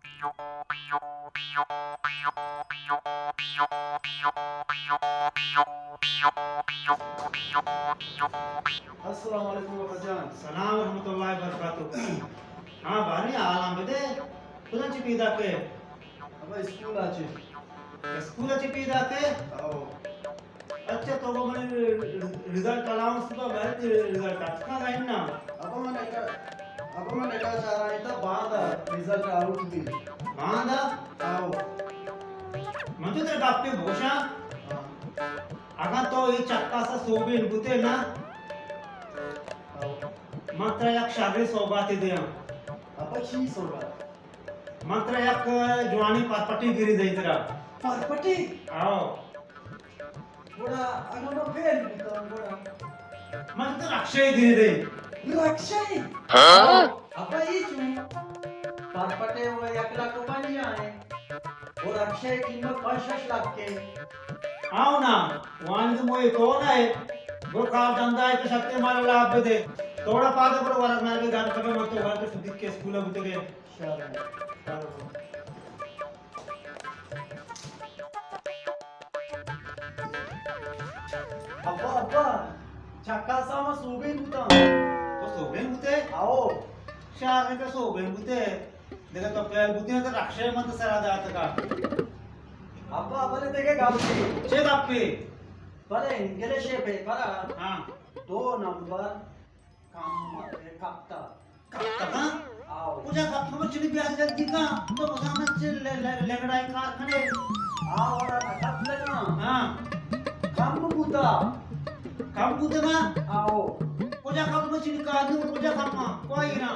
السلام علیکم بابا جان۔ سلام ورحمۃ اللہ وبرکاتہ۔ ہاں بانی، حالاں بدے، کجا چہ پیداک ئے؟ ابا اسکول ءَ چہ۔ اسکول ءَ چہ پیداک ئے؟ او۔ اچھا، تو وہ منی رزلٹ اناؤنس تو بہت رزلٹ اچھا ہے نا؟ ابا من ایٹا، ابا من ایٹا چاراں تا باندا رزلٹ آؤٹ بی۔ باندا؟ او۔ من تو تیرے گپے بوشاں۔ ہاں۔ اگاں تو اے چکاسا سوبین بوتے نا، او۔ من ترا یک شریں سوگاتے دیاں۔ ابا چی سوگات؟ من ترا یک جوانیں پرپٹے گری دئیں ترا۔ پرپٹے؟ آؤ۔ گڑا اگاں من فیل بوتاں گڑا؟ من ترا رکشہ گری دئیں۔ رکشہ؟ ہاں؟ ابا اے چون؟ پرپٹے و یک لکھ و پنجاہ ایں۔ و رکشہ ءِ قیمت پنچ شش لکھ ایں۔ آؤ نا، وانگ موئے تو نہ ئے۔ برو کار دندا ءَ کہ شتے مارا لاپ بدے۔ توڑا پادا برو ورگ مرگ گار کبے، من تو ورگ صدیق کے اسکول ءَ بوتگے۔ ابا، ابا، چکاسا ما سوبین بوتاں۔ تو سوبین بوتے؟ آؤ۔ شہر میں تو سوبین بوتے۔ دگہ تو فیل بوتے تو رکشے من تو سرا داتگا۔ ابا، بلے دگہ گپے۔ چے گپے؟ بلے انگلش ءِ پیپر ءَ ہاں۔ دو نمبر کم کپتا۔ کپتگاں؟ آؤ۔ کجا کپتگاں؟ چلی بیا جلدی کن۔ تو بزاں چہ لے-، لے-، لنگڑائی کار کنے۔ آؤ، وڑا نہ کپتگاں۔ ہاں۔ کم بوتا۔ کم بوتگاں؟ آؤ۔ کجا کم؟ چلی کار نو، کجا کم؟ کوئی نہ۔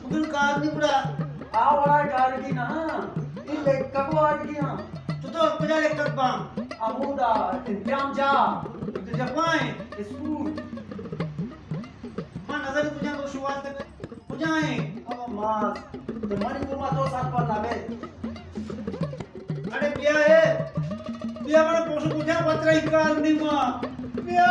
بگل کار نی گڑا۔ آ وڑا کار کی نہ، اے لیکھگ وار کی ہاں۔ تو تو کجا لیکھگ باں؟ ہمودا امتحان جا۔ تو جپائیں؟ اسکول۔ ما نظر کجا تو شوات کجا ہیں؟ او ماس، تو منی گوما تو سرپد نہ بے۔ اڑے بیا اے، بیا منا پوش کجا پترائی کار نی ما۔ بیا۔